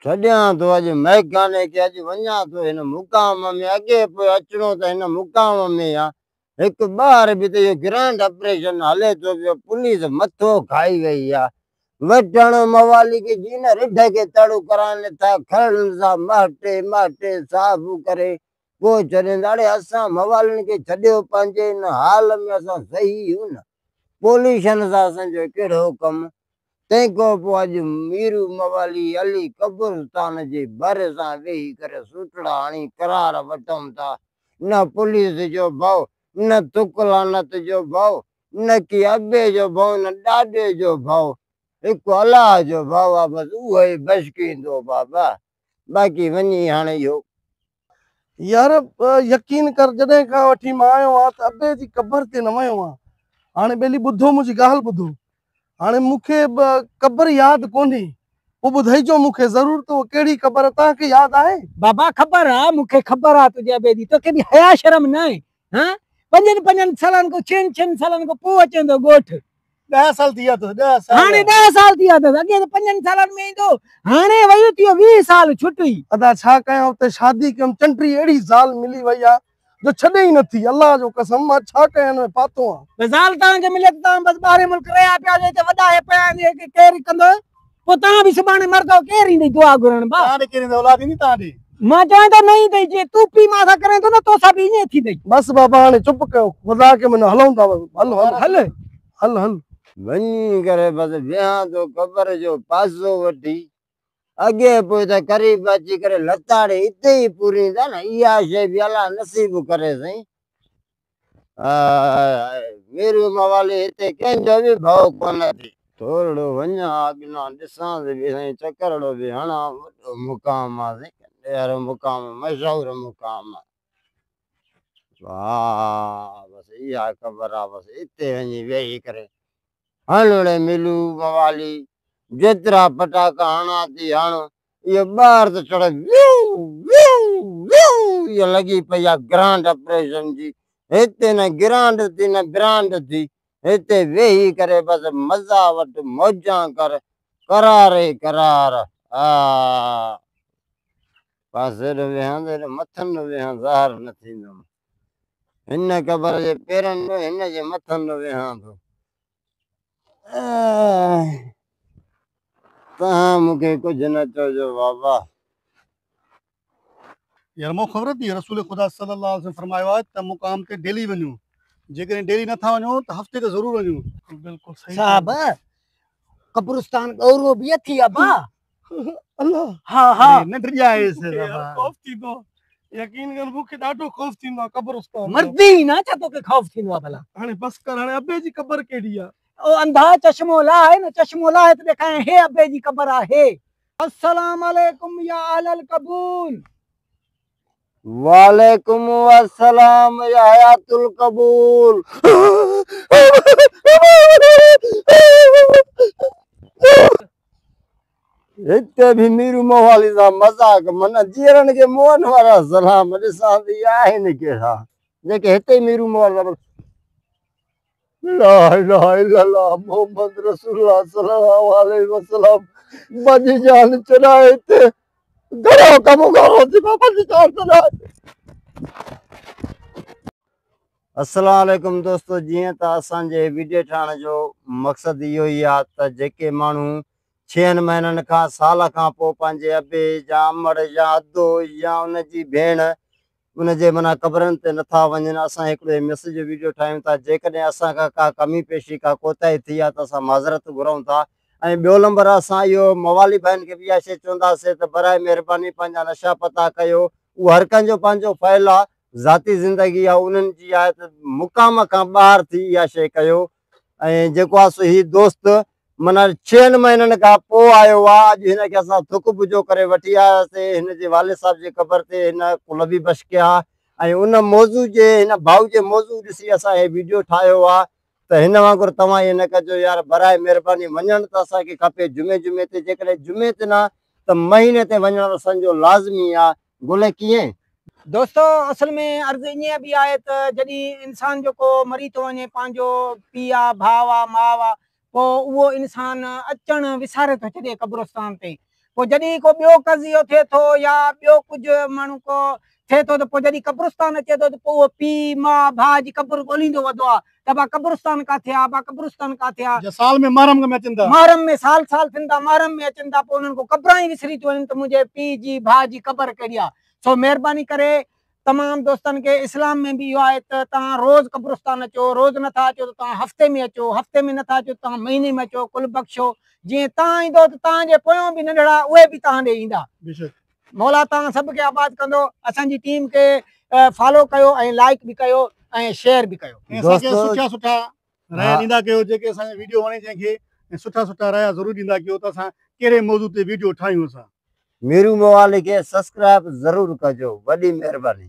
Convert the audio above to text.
ڇڏيان ٿو اڄ مئخاني کي، اڄ وڃان ٿو هن مقام ۾، اڳي پوء اچڻو ته هن مقام ۾ آ. هڪ ٻار به ته اهو گرانڊ آپريشن هلي ٿو پيو، پوليس مٿو کائي وئي آ. وٺڻ موالي کي جي نه رڍ کي تڙ ڪرائين ٿا، کڙن سان مهٽي مهٽي صاف ڪري پوء ڇڏين ٿا. اڙي اسان موالين کي ڇڏيو پنهنجي ان حال ۾ اسان صحيح آهيون نه، پوليشن سان اسان جو ڪهڙو ڪم. تنهن کان پوء اڄ ميرو موالي علي قبرستان جي ڀر سان ويهي ڪري سوٽڙا هڻي قرار وٺون ٿا، نه پوليس جو ڀؤ، نه ٿڪ لعنت جو ڀؤ، نه ڪي ابي جو ڀؤ، نه ڏاڏي جو ڀؤ، هڪ الله جو ڀؤ آ بس اهو ئي بشڪيندو بابا، باقي وڃي هاڻي اهو. يار يقين ڪر جڏهن کان وٺي مان آيو آهيان ته ابي جي قبر تي نه ويو آهيان. هاڻي ٻيلي ٻڌو منهنجي ڳالهه ٻڌو. هاڻي مون کي به قبر ياد ڪونهي. پوء ٻڌائجو مون کي ضرور ته اها ڪهڙي قبر توهان کي ياد آهي؟ بابا خبر آ مون کي خبر آ تنهنجي ابي جي توکي به حيا شرم ناهي ها پنجن پنجن سالن کان ڇهن ڇهن سالن کان پوء اچين ٿو ڳوٺ. 10 سال ٿي ويا اٿس 10 سال. هاڻي 10 سال ٿي ويا اٿس اڳي ته پنجن سالن ۾ ايندو هاڻي ويو ٿي ويو 20 سال ڇٽي. ادا ڇا ڪيان اتي شادي ڪيم چنڊي اهڙي زال ملي وئي آ جو ڇڏي ئي نٿي الله جو قسم مان ڇا ڪيان هن ۾ ڦاٿو آن. بس زال توهان کي ملي ته توهان بس ٻاهرين ملڪ رهيا پيا هجو هتي وڏا هي پيا آهن هي ڪير ڪندو پوء توهان به سڀاڻي مرندؤ ڪير ايندئي دعا گهرڻ با. توهان ڏي ڪير ايندو اولاد ايندي توهان ڏي. مان چوان ٿو نه ايندئي جيئن تون پيء ماء سان ڪرين ٿو نه توسان به ائين ٿيندئي. بس بابا هاڻي چپ ڪيو خدا کي مڃو هلون ٿا بس هل هل هل. هل هل. وڃي ڪري بس ويهان ٿو قبر جو پاسو وٺي. اڳي پوء ته قريب اچي ڪري لتاڙي اتي ئي پوريندا نه اها شيء به الله نصيب ڪري سائين. هاء ميرو موالي هتي ڪنهن جو به ڀؤ ڪونه ٿئي. ٿورڙو وڃان اڳنا ڏسان ته به سائين چڪرڙو به هڻان وڏو مقام آ سائين ڪنڊي وارو مقام مشهور مقام آ. واهه بس اها قبر آ بس اتي وڃي ويهي ڪري هڻ ڙي ملو موالي جيترا پٽاڪا هڻان ٿي هڻ اهو ٻاهر ته چڙهي ويو ويو ويو اها لڳي پئي آ گرانڊ آپريشن جي هتي نه گرانڊ ٿي نه برانڊ ٿي هتي ويهي ڪري بس مزا وٺ موجان ڪر قرار ئي قرار آ پاسي ڏو ويهان ته هيڏو مٿن ڏو ويهان ظاهر نه ٿيندم هن قبر جي پيرن ڏو هن جي مٿن ڏو ويهان ٿو. توهان مون کي ڪجهه نه چئجو بابا. يار مون خبر اٿئي رسول خدا صلي الله عليه وسلم فرمايو آهي ته مقام تي ڊيلي وڃو جيڪڏهن ڊيلي نٿا وڃو ته هفتي تي ضرور وڃو. بلڪل صحيح صاحب قبرستان ڳورو به اٿي ابا. الله ها ها نه ڊڄائيس بابا. خوف ٿيندو يقين ڪر مون کي ڏاڍو خوف ٿيندو آ قبرستان جو. مردي ئي نه ڇا توکي خوف ٿيندو آ ڀلا. هاڻي بس ڪر هاڻي ابي جي قبر ڪهڙي آ. او انڌا چشمو لاهه نه چشمو لاهه ته ڏيکاريان هي ابي جي قبر آ هي. السلام عليڪم يا اهل القبول. وعليڪم السلام يا حيات القبول. هتي به ميرو موالي سان مذاق من جيئرن کي موهن وارا سلام ڏسان ٿي آهن ڪهڙا جيڪي هتي ئي ميرو موالي سان لا اله الا الله محمد رسول الله صلي الله عليه وسلم منهنجي جان ڇڏائي هتي گهڻو ڪم گهرو ٿي بابا جي جان ڇڏائي. السلام عليڪم دوستو جيئن ته اسان جي ويڊيو ٺاهڻ جو مقصد اهو ئي آهي ته جيڪي ماڻهو ڇهن مهينن کان سال کان پوء پنهنجي ابي يا امڙ يا ادو يا ان جي ڀيڻ ان جي معنيٰ قبرن تي نٿا وڃن اسان هڪڙو هي ميسج جو ويڊيو ٺاهيون ٿا جيڪڏهن اسان کان ڪا ڪمي پيشي ڪا ڪوتاهي ٿي آهي ته اسان معذرت گهرون ٿا ۽ ٻيو نمبر اسان اهو موالي ڀائين کي به اها شيء چونداسي ته برائي مهرباني پنهنجا نشا پتا ڪيو اهو هر ڪنهن جو پنهنجو فعل آهي ذاتي زندگي اها انهن جي آهي ته مقام کان ٻاهر ٿي اها شيء ڪيو ۽ جيڪو آهي سو هي دوست معنيٰ ڇهن مهينن کان پوء آيو آهي اڄ هن کي اسان ٿڪ بجو ڪري وٺي آياسي هن جي والد صاحب جي قبر تي هن قل به بش ڪيا ۽ ان موضوع جي هن ڀائو جي موضوع ڏسي اسان هي ويڊيو ٺاهيو آهي ته هن وانگر توهان ائين نه ڪجو يار براء مهرباني وڃڻ ته اسان کي کپي جمعي جمعي تي جيڪڏهن جمعي تي نه ته مهيني تي وڃڻ اسان جو لازمي آهي گل ڪيئن؟ دوستو اصل ۾ عرض ائين به آهي ته جڏهن انسان جو ڪو مري ٿو وڃي پنهنجو پيء آ ڀاء آ ماء آ پوء اهو انسان اچڻ وساري ٿو ڇڏي قبرستان تي پوء جڏهن ڪو ٻيو قضيو ٿئي ٿو يا ٻيو ڪجهه ماڻهو ڪو ٿئي ٿو ته پوء جڏهن قبرستان اچي ٿو ته پوء اهو پيء، ماء، ڀاء جي قبر ڳوليندو وڌو آ ته ابا قبرستان ڪاٿي آ، ابا قبرستان ڪاٿي آ. جا سال ۾ محرم ۾ اچن ٿا. محرم ۾ سال سال ٿين ٿا محرم ۾ اچن ٿا پوء انهن کان قبران ئي وسري ٿيون وڃن ته منهنجي پيء جي ڀاء جي قبر ڪهڙي آ. سو مهرباني ڪري تمام دوستن کي اسلام ۾ به اهو آهي ته توهان روز قبرستان اچو، روز نٿا اچو ته توهان هفتي ۾ اچو، هفتي ۾ نٿا اچو ته توهان مهيني ۾ اچو، قل بخشو جيئن توهان ايندو ته توهان جي پويان به ننڍڙا اهي به توهان ڏي ايندا. بيشڪ. مولا توهان سڀ کي آباد ڪندو. اسان جي ٽيم کي فالو ڪيو ۽ لائيڪ به ڪيو ۽ شيئر به ڪيو. ۽ اسان کي سٺا سٺا رايا ڏيندا ڪيو جيڪي اسان جا ويڊيو وڻي جنهن کي ۽ سٺا سٺا رايا ضرور ڏيندا ڪيو ته اسان ڪهڙي موضوع تي ويڊيو ٺاهيون اسان. ميرو موالي کي سسڪرائب ضرور ڪجو وڏي مهرباني.